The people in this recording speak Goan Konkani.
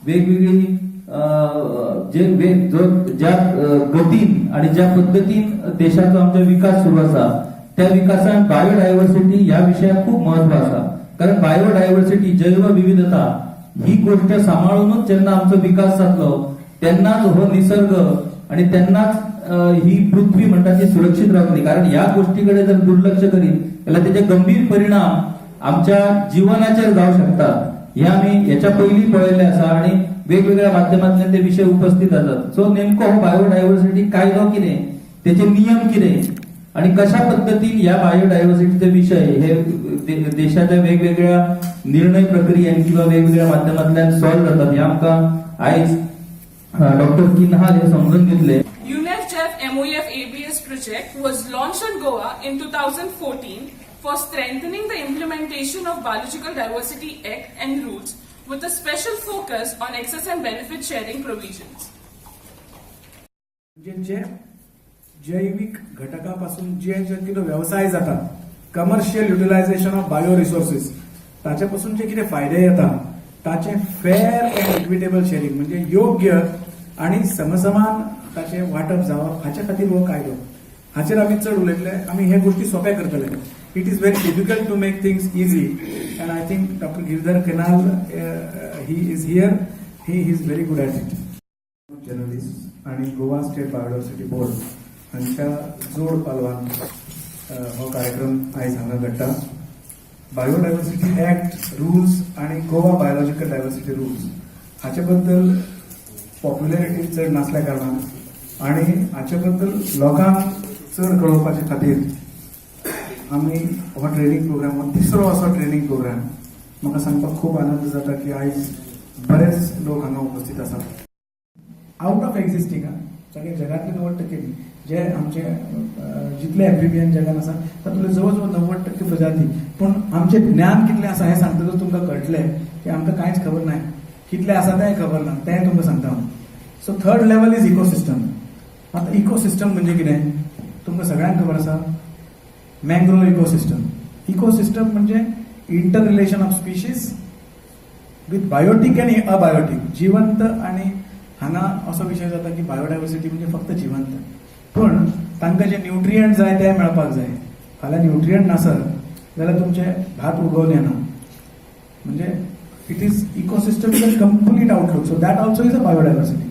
वेगवेगळी जे जो ज्या गतीन आणि ज्या पद्दतीन देशाचो आमच्या विकास सुरू आसा, त्या विकासान बायोडायव्हर्सिटी ह्या विशयाक खूब महत्व आसा, कारण बायोडायव्हर्सिटी, जैवविविधता ही गोष्ट सांबाळूनच जेन्ना आमचो विकास जातलो तेन्नाच हो निसर्ग आणि तेन्नाच ही पृथ्वी म्हणटा ती सुरक्षित रावतली. कारण ह्या गोष्टी कडेन जर दुर्लक्ष करीत जाल्यार तेचे गंभीर परिणाम आमच्या जिवनाचेर जावं शकतात, हे आमी ह्याच्या पयलीं पळयल्लें आसा आणि वेगवेगळ्या माध्यमांतल्यान ते विशय उपस्थित आसात. सो नेमको हो बायोडायव्हर्सिटी कायदो कितें, तेचे नियम कितें आणि कशा पद्दतीन ह्या बायोडायव्हर्सिटीचे विशय हे देशाच्या वेगवेगळ्या निर्णय प्रक्रियेन किंवा वेगवेगळ्या माध्यमांतल्यान सॉल्व जातात, हे आमकां आयज डॉक्टर किन्हाल हे समजून दितले. UNEF MOEF ABS project was launched in Goa in 2014 for strengthening the implementation of Biological Diversity Act and rules, with a special focus on access and benefit sharing provisions. म्हणजे जे जैविक घटकापासून जे जे कितें वेवसाय जाता, commercial utilization of bio resources, ताचे पासून जे कितें फायदे येता ताचे फेअर अँड इक्विटेबल शेअरिंग, म्हणजे योग्य आणि समसमान ताचें वांटप जावप, हाचे खातीर हो कायदो. हाचेर आमी चड उलयतले. आमी हे गोष्टी सोंपे करतले. It is very difficult to make things easy and I think Doctor Giridhar Kanal, he is here, he is very good at it. Journalist आणि गोवा स्टेट बायोडायव्हर्सिटी बोर्ड हांच्या जोड पालवान हो कार्यक्रम आयज हांगा घडटा. बायोडायव्हर्सिटी ऍक्ट रुल्स आणि गोवा बायोलॉजिकल डायव्हर्सिटी रुल्स हाचे बद्दल पॉप्युलरिटी चड नासल्या कारणान आणि हाचे बद्दल लोकांक चड कळोवपाचे खातीर आमी हो ट्रेनिंग प्रोग्राम, हो तिसरो असो ट्रेनिंग प्रोग्राम. म्हाका सांगपाक खूब आनंद जाता की आयज बरेच लोक हांगा उपस्थित आसात. आउट ऑफ एक्झिस्टिंग सगळे जगातले 90% न्ही, जे आमचे जितले एम्फिबियन जगान आसा तातूंतले जवळ जवळ 90% प्रजाती. पूण आमचें ज्ञान कितलें आसा हें सांगतकच तुमकां कळटलें की आमकां कांयच खबर ना. कितलें आसा तेंय खबर ना, तेंय तुमकां सांगता हांव. So third level is ecosystem. आतां इकोसिस्टम म्हणजे कितें, तुमकां सगळ्यांक खबर आसा. मँग्रोव इकोसिस्टम. इकोसिस्टम म्हणजे inter relation of species with biotic आनी अबायोटीक, जिवंत. आणि हांगा असो विशय जाता की बायोडायव्हर्सिटी म्हणजे फक्त जिवंत, पण तांकां जे न्युट्रियंट जाय ते मेळपाक जाय. फाल्यां न्युट्रियंट नासत जाल्यार तुमचें भात उगोवन येना. म्हणजे it is ecosystem is a complete outlook, so that also is a biodiversity.